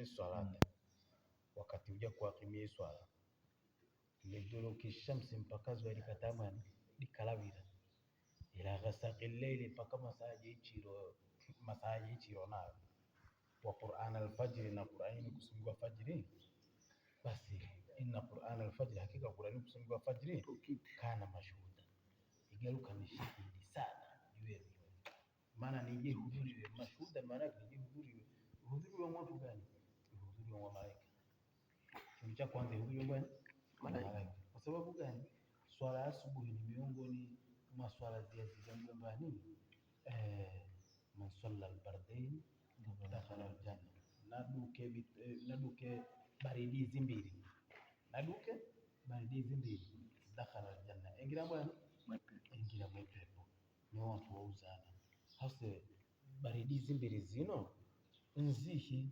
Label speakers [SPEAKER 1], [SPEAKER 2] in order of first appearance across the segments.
[SPEAKER 1] Aqimi salata, wakati uja kuakimia swala, liduluki shamsi, mpaka zuwa likatamani likalawira, ila ghasaqi llaili, mpaka masaa jichiro, masaa jichiro nayo, wa Qur'an alfajri, na Qur'ani kusumiwa fajri. Basi inna Qur'an alfajri, hakika Qur'ani kusumiwa fajri, kana mashuhuda, igaruka ni shahidi sana juu yenu, maana nije hudhuriwe. Mashuhuda maana yake nije hudhuriwe. Hudhuriwe watu gani? Hudhuriwe wa malaika. Kitu cha kwanza hudhuriwe gani? Malaika. Kwa sababu gani? Swala ya asubuhi ni miongoni mwa swala ziyazigamba nini, man salla albardain dakhala aljanna, naduke naduke baridi zimbiri, naduke baridi zimbiri, dakhala aljanna, ingira bwana, ingira mwepepo. Ni watu wauzana hase baridi zimbiri zino nzihi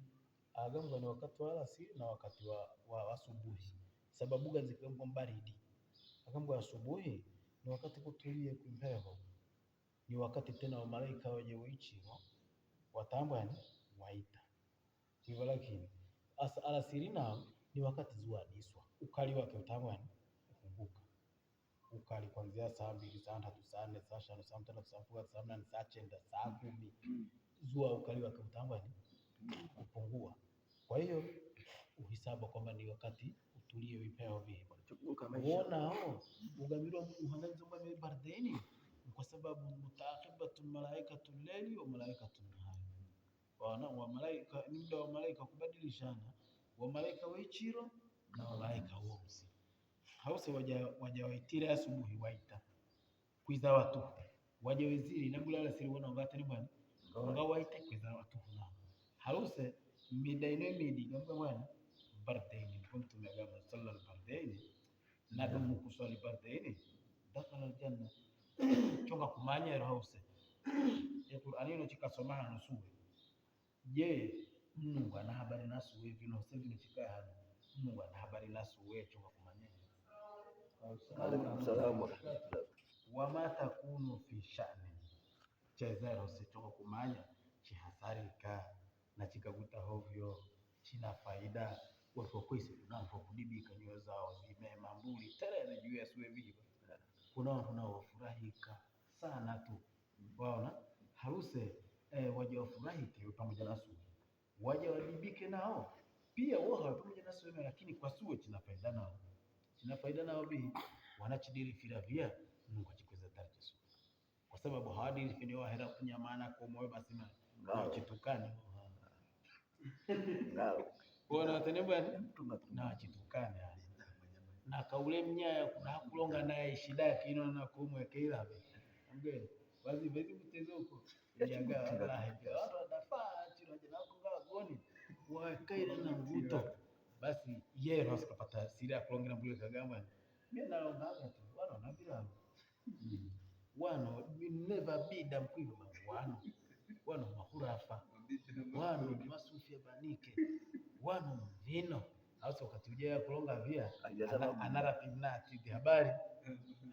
[SPEAKER 1] agambwa ni wakati wa alasiri na wakati wa asubuhi. Sababu gani zikagambwa baridi? Agambwa asubuhi ni wakati kutulie kwimpeho, ni wakati tena wa malaika waje wichiro watambwa ni waita hivyo, lakini alasiri nao ni wakati zuwa diswa ukali wake utambwa ni upunguka ukali kuanzia saa 2, saa 3, saa 4, saa 5, saa 6, saa 7, saa 8, saa 9, saa 10, zuwa ukali wake utambwa ni kupungua. Kwa hiyo uhisabu kwamba ni wakati utulie vipeho vihi wonao ugamirwa uhanganizo mwa bardeni, kwa sababu mutaaqibatu malaikatu llaili wa malaikatu nahari, wana wa malaika ni muda wa malaika kubadilishana, wa malaika wechiro na wa malaika womsi hause waja wajawaitira asubuhi waita kwiza watu waja weziri nabula siri wana ngatani bwana nga waita kwiza watu na haruse mida ino midi gamba bwana bardaini kuntum ya salla albardaini nadumu kuswali bardaini dakhala aljanna. Chonga kumanya ero hause e Qur'ani ino chikasoma hano suwe je Mungu ana habari nasuwe vino hose vino chikaye hano Mungu ana habari nasuwe chonga kumanya.
[SPEAKER 2] Alaikum salaam wa rahmatullah.
[SPEAKER 1] Wama takunu fi sha'ni chezero hose chonga kumanya chihasarika na chikakuta hovyo china faida watu wakwise kunamva kudibika nyoyo zao zimema mbuli terere juu ya suwe viva. Kuna watu nao wafurahika sana tu waona haruse waje wafurahike pamoja na suwe, waje wadibike nao pia wao hawa pamoja na suwe, lakini kwa suwe china faida nao, china faida nao bi wanachidiri firavia Mungu achikweza daraja suwe, kwa sababu hawadiri fini wa hera kunyamana kwa moyo basi na chitukani
[SPEAKER 2] Ngao.
[SPEAKER 1] bona watenebwa
[SPEAKER 2] Mtuma
[SPEAKER 1] na chitukani na kaule mnyaya kuna kulonga naye shida yake ino na kumwe keilabe amge wazi bezi mtezo huko yaga wallahi watu watafaa chiro jina kunga goni wakaira na mvuto basi yeye ndo sikapata siri ya kulongera mbule kagamba mimi nalonga tu wano nabira wano never be dam kwiba wano wano mahurafa wano masufia banike wano vino hasa wakati ujaya kulonga via anarapimnati habari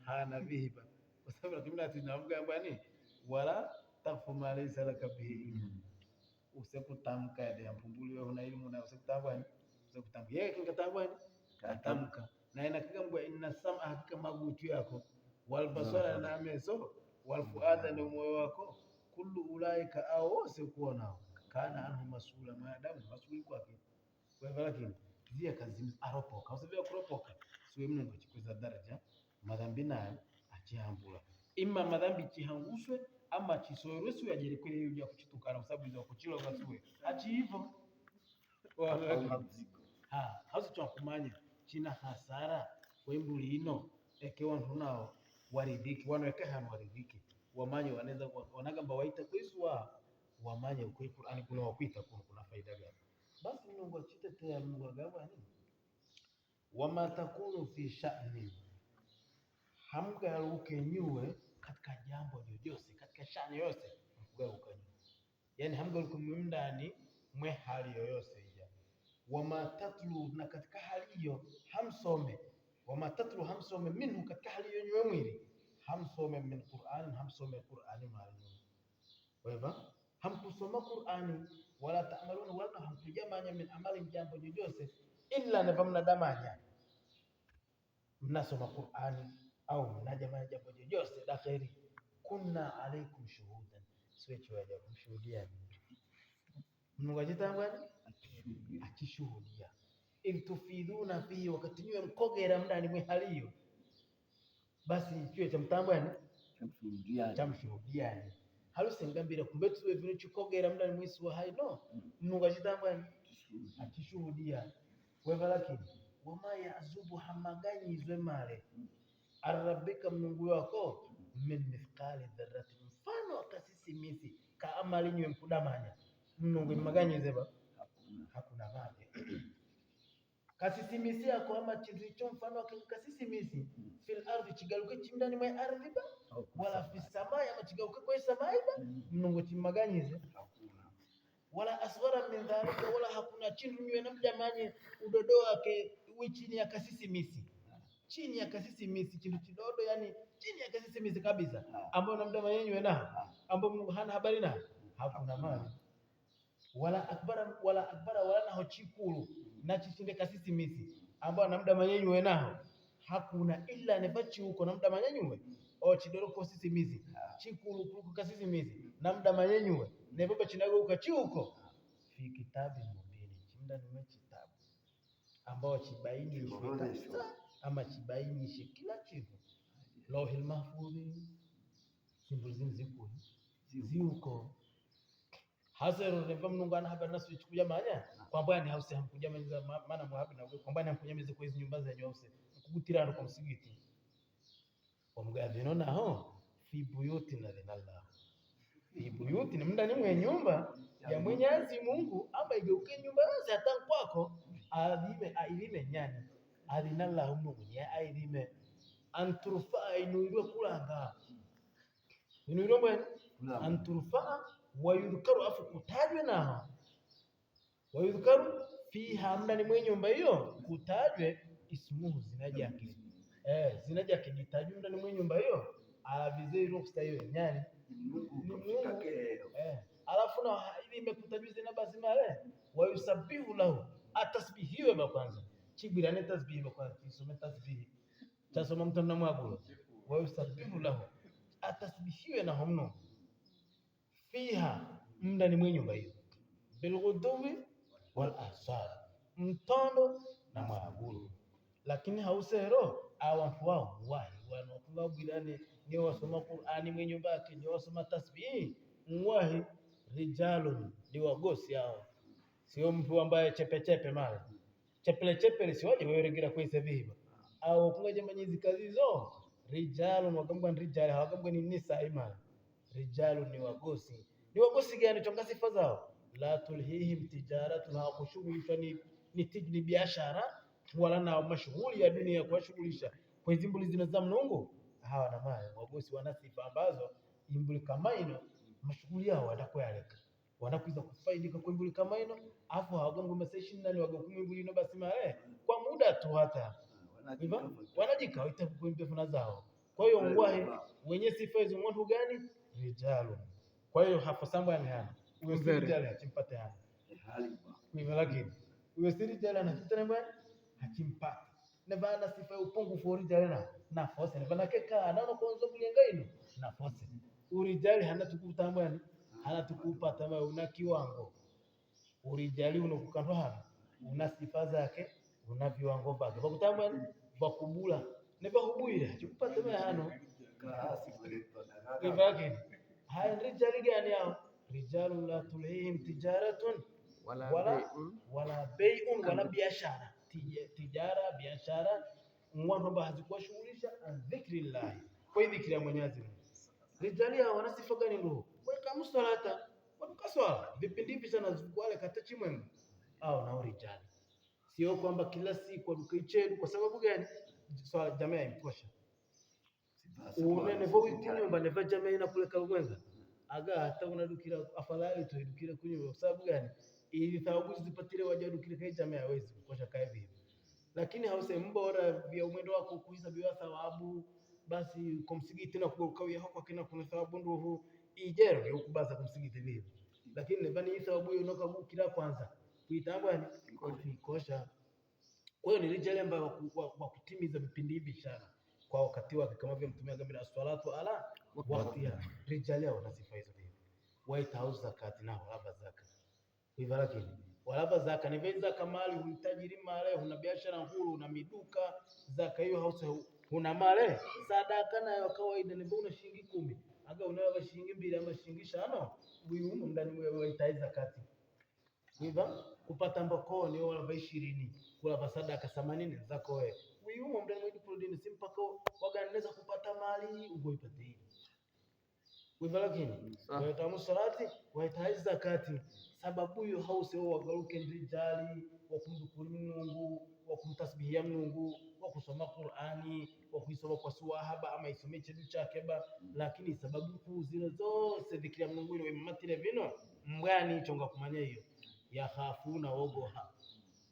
[SPEAKER 1] hana vihiba kwa sababu rapimnati namgamba ni wala takfu ma laysa laka bihi ilmu, usikutamka ya mpumbuli wewe una elimu na usikutamka usikutamka yeye kingatambwa ni katamka na inakigambwa inna sam'a, hakika magutu yako, wal basara na meso, wal fuada na moyo wako, kullu ulaika au wose kuonao kana anhu masula, maadamu masuli kwake kwa lakini zia kazi aropoka usivya kuropoka siwe Mungu achikweza daraja madhambi nayo achihambula imma madhambi chihanguswe ama chisoerwe siwe ajerekwe uja kuchitukana kwa sababu iza kuchilwa kasuwe achi hivyo ha hausi twakumanya china hasara kwembuli ino eke wantu nao waridhiki wano eke hanu waridhiki wamanye wanaweza wanagamba waita kwizwa wamanye kwa Qur'ani kuna wakuita kuna faida gani. Basi Mungu achitetea Mungu agamba nini, wama takunu fi sha'ni, hamgaruke nyue katika jambo jojose, katika shani yose mkugaruka nyue, yani hamgaruke ndani mwe hali yoyose ija wama tatlu, na katika hali hiyo hamsome, wama tatlu hamsome minhu, katika hali hiyo nyue mwili hamsome min Qur'an, hamsome Qur'ani mali wewe hamkusoma Qur'ani Wala taamaluna wala hamkujamanya min amali jambo jojose illa neva mnadamanya mnasoma Qur'ani au mnajamanya jambo jojose la kheri kunna alaikum shuhudan siwechi waja kumshuhudia Mnungu achitangwani achishuhudia idh tufiduna fihi wakati nywe mkogera mndani mwe haliyo basi chiwe cha mtambwani
[SPEAKER 2] Chamshuhudiani.
[SPEAKER 1] chamshuhudiani halusengambira kumbe tuwe vino chikogera mndani mwisi wa hai no Mnungu achitambwani achishuhudia weva lakini wama yazubu hamaganyizwe male arabika mnungu wako min mithqali dharrati mfano akasisimisi ka amali nywe mkudamanya mnungu imaganyize ba
[SPEAKER 2] Hakuna.
[SPEAKER 1] hakuna male kasisimisi yako ama chintu icho mfano wake kasisimisi fil ardhi chigaluke chimndani mwe ardhi ba
[SPEAKER 2] Au
[SPEAKER 1] wala
[SPEAKER 2] kusema.
[SPEAKER 1] fi samai ama chigaluke kwe samai ba mnungu chimaganyize
[SPEAKER 2] Hakuna.
[SPEAKER 1] wala asghara min dhalika wala hakuna chintu nywe namdamanye udodo wake wi chini ya kasisimisi chini ya kasisimisi chintu chidodo yani chini ya kasisimisi kabisa ambayo namdamanye nywe na ambayo Mungu hana habari na hakuna mali wala akbara wala akbara wala naho chikulu na chichinde kasisimisi ambayo namdamanye nywe naho hakuna ila nevachi huko namdamanye nywe o chidoro ko sisimizi chikulu kuliko kasisimisi namdamanye nywe nebaba chinago chiuko fi kitabi mubini chimda nime chitabu ambao chibainishwe
[SPEAKER 2] Kiorodheshwa.
[SPEAKER 1] kabisa ama chibainishe kila chintu lauhil mahfudhi simbulu zinu zikulu ziuko hasero neva mnungu ana habari nasu chikuja manya kwamba ni hause hamkuja manya maana mwahabi na kwamba ni hamkuja manya kwa hizi nyumba zenyu hause mkugutirano kwa msigiti wamgavino naho fi buyuti na dhinallah fi buyuti ni mndani mwe nyumba ya Mwenyezi Mungu ama igeuke nyumba yose hata kwako adhime ailime nyani adhinallahu Mungu nye ailime anturfaa inuirwe kulanga inuirwe mbweni
[SPEAKER 2] Kulanga.
[SPEAKER 1] anturfaa wayudhkaru afu kutajwe naho wayudhkaru fiha mndani mwe nyumba hiyo kutajwe ismuhu zina jake zina jake jitajwe ndani mwe nyumba hiyo avize ruhusa hiyo nyani
[SPEAKER 2] Mungu
[SPEAKER 1] Ni
[SPEAKER 2] kafika
[SPEAKER 1] Mungu.
[SPEAKER 2] keo.
[SPEAKER 1] Alafu na ili imekutajwa zina basi male wayusabihu lahu atasbihiwe ba kwanza chigwirane tasbihi ba kwanza chisome tasbihi chasoma mtu na mwagulo wayusabihu lahu atasbihiwe na homno fiha mndani mwe nyumba hiyo bilghuduwi wal asal mtondo na mwagulu lakini hausero awantu wao wahi wanokubagwirane niyo wasoma Qur'ani mwe nyumba yake niyo wasoma tasbihi mwahi rijalun ni wagosi hao sio mtu ambaye chepe chepe mara chepele chepele siwaje weweregera kwese viva au kungaje manyizi kazi zo rijalun wakambwa ni rijali hawakambwa ni nisa imara rijalun ni wagosi ni wagosi gani chonga sifa zao la tulhihim tijaratun hawakushughulishwa ni biashara wala na mashughuli ya dunia kuwashughulisha kwa hizi mbuli zina za mnungu hawa na mali wagosi wana sifa ambazo imbuli kama ino mashughuli yao watakoyaleka wanakuiza kufaidika kwa imbuli kama ino afu hawagongwe masaa 24 wagokumi imbuli ino basi male kwa muda tu hata hivyo wanajika waita kuimbia funa zao kwa hiyo ngwahe wenye sifa hizo mtu gani rijalu kwa hiyo hapo sambo yani hana huyo si
[SPEAKER 3] Mzere.
[SPEAKER 1] rijali hachimpate hana
[SPEAKER 2] Halima.
[SPEAKER 1] hivyo lakini huyo si rijali anachotana bwana hachimpate nevana sifa ya upungufu wa rijali na nafose nevana keka anaona kuonzo kulenga ino nafose urijali hana tukutambani hana tukupata mawe una kiwango urijali unokukandwa hana una sifa zake una viwango vyake vakutambani vakubula nevakubwira chikupata mawe hano
[SPEAKER 2] Kaasi kulepa na
[SPEAKER 1] hivyo lakini haya ni rijali gani hao rijalu la tulhihim tijaratun
[SPEAKER 3] Wala
[SPEAKER 1] wala
[SPEAKER 3] bai'un.
[SPEAKER 1] wala beiun wala biashara tijara biashara watu ambao hazikuwashughulisha an dhikrillahi kwa hii dhikri ya Mwenyezi Mungu rijali hao wana sifa gani ndugu weka salata watukaswala vipindi hivi sana zikwale kata chimwengu au nao rijali sio kwamba kila siku adukaichedu kwa sababu gani swala jamaa imtosha unene vo kunyumba neva jamaa inakuleka lumwenga aga hata unadukira afadhali tuidukire kunyumba kwa sababu gani ili thawabu zipatire wajadukire kai jamaa hawezi kukosha kai vipi lakini hause mbora vya umwendo wako kuhesabiwa thawabu basi kumsigiti na kukawia hako kina kuna thawabu nduhu ijero yokubaza kumsigiti vipi Lakini nebani thawabu hiyo nokagukira kwanza kuitambwa kuikosha. Kwa hiyo ni rijalemba wa kutimiza vipindi hivi shana kwa wakati wake, kama vile Mtume agambira as-salatu ala waqtiha. Rijalia wana sifa hizo hivi waitau zakati na walaba zaka hivyo, lakini walaba zaka ni vile zaka mali huitajiri mali huna biashara huru una miduka zaka hiyo hausa huna mali sadaka nayo kawaida ni una shilingi 10 aga unayo shilingi 2 ama shilingi 5 huyu ndani mwe waitai zakati hivyo kupata mbokoni wala va 20 kula va sadaka 80 zako wewe huyu ndani mwe kurudini si mpaka waganeza kupata mali ugoipate hivi hivyo, lakini waitamu salati waitai zakati sababu hiyo hause wagaruke ndijali wakumdukuri Mnungu wakumtasbihia Mnungu wakusoma Qur'ani wakuisoma kwa suwahaba ama isome chedu chakeba, lakini sababu kuu zino zose dhikira Mnungu ino imatire vino mbwani chonga kumanya hiyo yakhafuna wogoha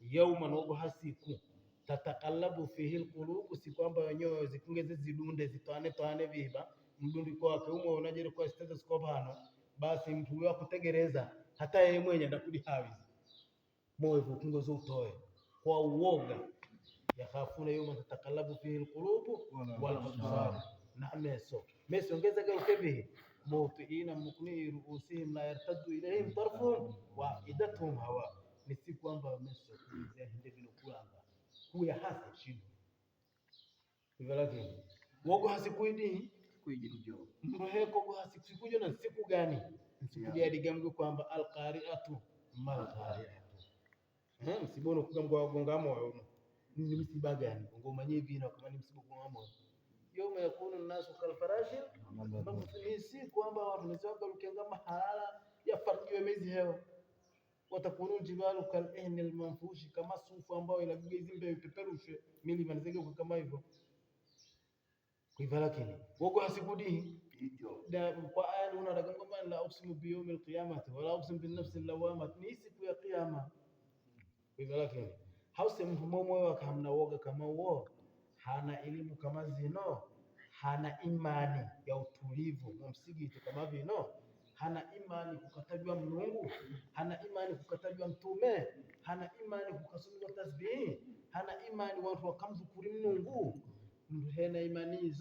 [SPEAKER 1] yauma wogoha siku tatakallabu fihi alqulubu, siku ambayo wenyewe zikungeze zidunde zitwane twane viba mdundiko wake umwe unajeri kwa stethoscope hano basi mtu huyo akutegereza hata yeye mwenye ndakudi hawizi moyo kungozo utoe kwa uoga yakhafuna yawma tatakallabu fihi alqulubu wal absar na meso meso ongeza geuke bihi mutiina mukni ruusihim la yartaddu ilayhim tarfuhum wa afidatuhum hawa, ni siku ambayo meso kuizia vino kulanga kuya hasa shindo hivyo, lakini wogo hasikuidi mroheko go hasikujo na siku gani siku ya digamgo kwamba alqari'atu malqari'atu msibono kugambwa gonga moyo uno ni msiba gani ngomanye hivi na kama ni msiba gonga moyo yawma yakunu nnasu kalfarashi ni siku kwamba watu nizogalukenga mahala yafarjiwe mezi heo watakunu jibalu kalihni almanfushi kama sufu ambayo inapiga hizi mbeo ipeperushe milima nizegeuka kama hivyo kwa lakini wogo hasikudi da kwa aya una daga kwamba la uqsimu bi yawmil qiyamati wala uqsimu bin nafsi lawamati ni siku ya kiyama. Kwa lakini hause mfumo moyo hamna woga kama huo, hana elimu kama zino, hana imani ya utulivu mumsigiti kama vino, hana imani kukatajwa Mlungu, hana imani kukatajwa Mtume, hana imani kukasomwa tasbihi, hana imani watu wakamzukuri Mlungu, mtu hena imani.